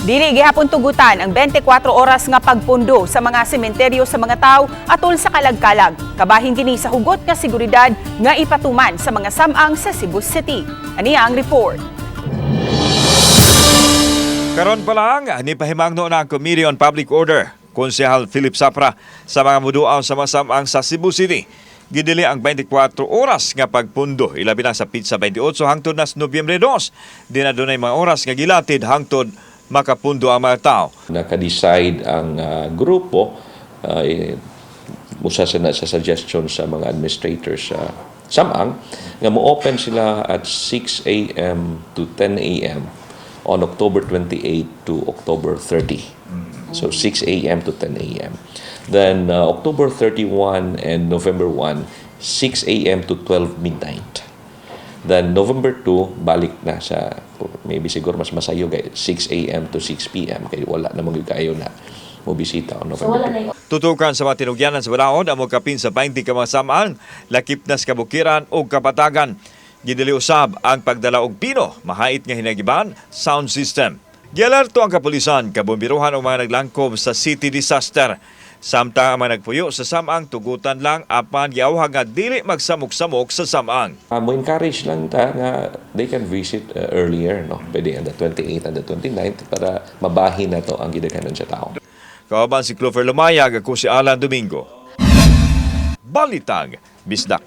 Dili gihapon tugutan ang 24 oras nga pagpundo sa mga sementeryo sa mga tao atol sa kalagkalag. Kabahin kini sa hugot nga seguridad nga ipatuman sa mga samang sa Cebu City. Aniya ang report. Karon pa lang, nipahimangno na ang Committee on Public Order, Konsehal Philip Sapra, sa mga muduaw sa mga samang sa Cebu City. Gidili ang 24 oras nga pagpundo, ilabi na sa petsa 28 hangtod na sa Nobyembre 2. Di na dunay mga oras nga gilatid hangtod makapundo ang mga tao. Naka-decide ang grupo usa sa suggestion sa mga administrators sa Samang nga mo-open sila at 6 a.m. to 10 a.m. on October 28 to October 30. So 6 a.m. to 10 a.m. Then October 31 and November 1, 6 a.m. to 12 midnight. Then November 2, balik na sa maybe siguro mas masayo kay 6 a.m. to 6 p.m. kay wala na man gyud kayo na mo bisita on November 2. Tutukan sa mga tinugyanan sa balaod ang kapin sa 20 ka mga samaan, lakip na sa Kabukiran o Kapatagan. Gidili usab ang pagdala og pino, mahait nga hinagiban, sound system. Gialerto ang kapulisan, kabombiruhan og mga naglangkob sa city disaster. Samtang ang mga nagpuyo sa samang, tugutan lang apan giawhag nga dili magsamok-samok sa samang. Mo encourage lang ta nga they can visit earlier, no, pwede on the 28th and the 29th para mabahin na to ang gidaghanon sa tao. Kauban si Clover Lumayag, ako si Alan Domingo. Balitang Bisdak.